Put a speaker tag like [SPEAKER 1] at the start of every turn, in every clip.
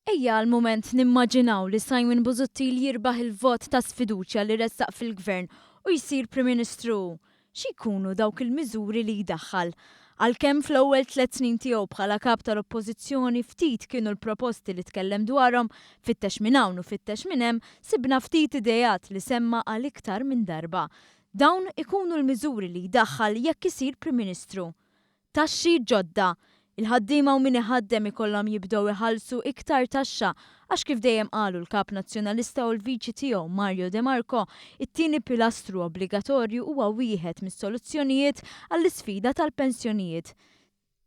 [SPEAKER 1] Ejja għal mument nimmaġinaw li Simon Busuttil jirbaħ il-vot ta' sfiduċja li ressaq fil-Gvern u jsir Prim Ministru hu. Xi jkunu dawk il-miżuri li jdaħħal? Għalkemm fl-ewwel tlett snin tiegħu bħala Kap tal-Oppożizzjoni ftit kienu l-proposti li tkellem dwarhom, fittex minn hawn u fittex minn hemm, sibna ftit ideat li semma għal iktar minn darba. Dawn ikunu l-miżuri li jdaħħal jekk isir Prim Ministru. Taxxi ġodda. Il-ħaddiema u min iħaddem ikollhom jibdew iħallsu iktar taxxa għax kif dejjem qalu l-Kap Nazzjonalista u l-Viċi tiegħu Mario De Marco, it-tieni pilastru obbligatorju huwa wieħed mis-soluzzjonijiet għall-isfida tal-pensjonijiet.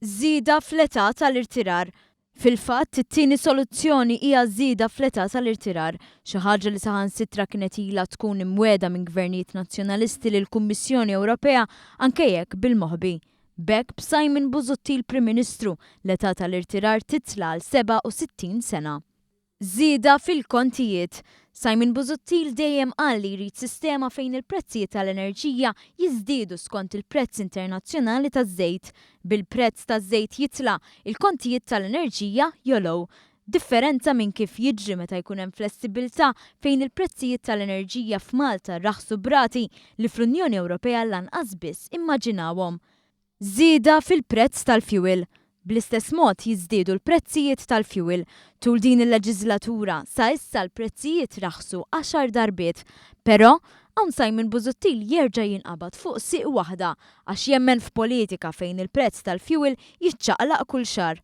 [SPEAKER 1] Żieda fl-età tal-irtirar. Fil-fatt, it-tieni soluzzjoni hija żieda fl-età tal-irtirar, xi ħaġa li saħansitra kienet ilha tkun imwiegħda minn gvernijiet Nazzjonalisti lill-Kummissjoni Ewropea anke jekk bil-moħbi. B'hekk, b'Simon Busuttil Prim Ministru, l-età tal-irtirar titla' għal 67 sena. Żieda fil-kontijiet. Simon Busuttil dejjem qal li jrid sistema fejn il-prezzijiet tal-enerġija jiżdiedu skont il-prezz internazzjonali taż-żejt. Bil-prezz taż-żejt jitla', il-kontijiet tal-enerġija jogħlew. Differenza minn kif jiġri meta jkun hemm flessibilità fejn il-prezzijiet tal-enerġija f'Malta raħsu b'rati li fl-Unjoni Ewropea lanqas biss immaġinawhom. Żieda fil-prezz tal-fjuwil. Bl-istess mod jiżdiedu l-prezzijiet tal-fjuwil. Tul din il-leġiżlatura, sa issa l-prezzijiet raħsu għaxar darbiet. Però, hawn Simon Busuttil jerġa' jinqabad fuq sieq waħda għax jemmen f'politika fejn il-prezz tal-fjuwil jiċċaqlaq kull xahar.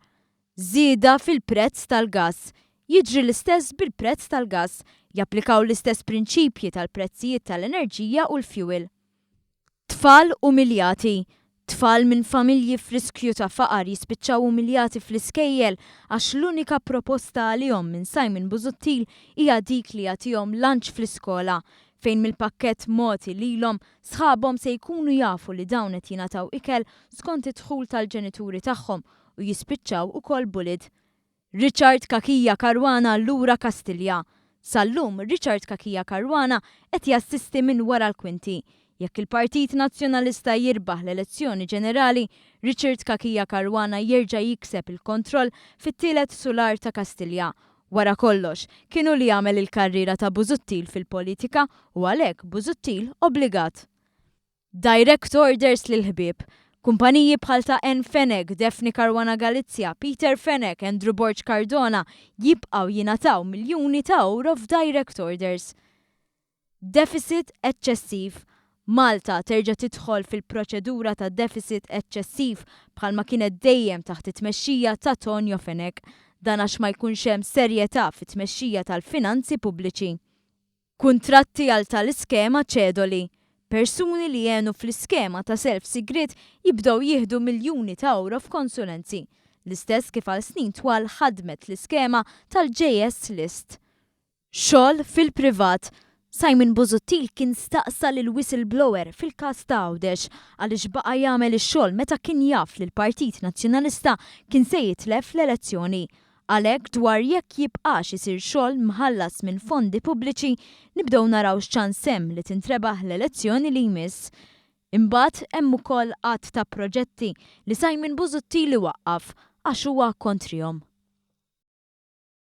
[SPEAKER 1] Żieda fil-prezz tal-gass. Jiġri l-istess bil-prezz tal-gass. Japplikaw l-istess prinċipji tal-prezzijiet tal-enerġija u l-fjuwil. Tfal umiljati. Tfal minn familji f'riskju ta' faqar jispiċċaw umiljati fl-iskejjel għax l-unika proposta għalihom minn Simon Busuttil hija dik li jagħtihom lunch fl-iskola, fejn mill-pakkett mogħti lilhom, sħabhom se jkunu jafu li dawn qed jingħataw ikel skont id-dħul tal-ġenituri tagħhom u jispiċċaw ukoll bullied. Richard Cachia Caruana lura Kastilja. Sal-lum Richard Cachia Caruana qed jassisti minn wara l-kwinti. Jekk il-Partit Nazzjonalista jirbaħ l-elezzjoni ġenerali, Richard Cachia Caruana jerġa' jikseb il-kontroll fit-tielet sular ta' Kastilja. Wara kollox, kien hu li għamel il-karriera ta' Busuttil fil-politika u għalhekk Busuttil obbligat. Direct orders lill-ħbieb. Kumpaniji bħal ta' Ann Fenech, Daphne Caruana Galizia, Peter Fenech, Andrew Borg Cardona jibqgħu jingħataw miljuni ta' ewro f'direct orders. Deficit eċċessiv. Malta terġa' tidħol fil-proċedura ta' deficit eċċessiv bħalma kienet dejjem taħt it-tmexxija ta' Tonio Fenech. Dan għax ma jkunx hemm serjetà fit-tmexxija tal-finanzi pubbliċi. Kuntratti għal tal-iskema ċedoli. Persuni li għenu fl-iskema ta' self sigriet jibdew jieħdu miljuni ta' ewro f'konsulenzi. L-istess kif għal snin twal ħadmet l-iskema tal-JS List. Xogħol fil-privat. Simon Busuttil kien staqsa lil whistleblower fil-każ ta' Għawdex għaliex baqa' jagħmel ix-xogħol meta kien jaf li l-Partit Nazzjonalista kien se jitlef l-elezzjoni. Għalhekk dwar jekk jibqax isir xogħol mħallas minn fondi pubbliċi, nibdew naraw x'ċans hemm li tintrebaħ l-elezzjoni li jmiss. Imbagħad hemm ukoll għadd ta' proġetti li Simon Busuttil iwaqqaf għax huwa kontrihom.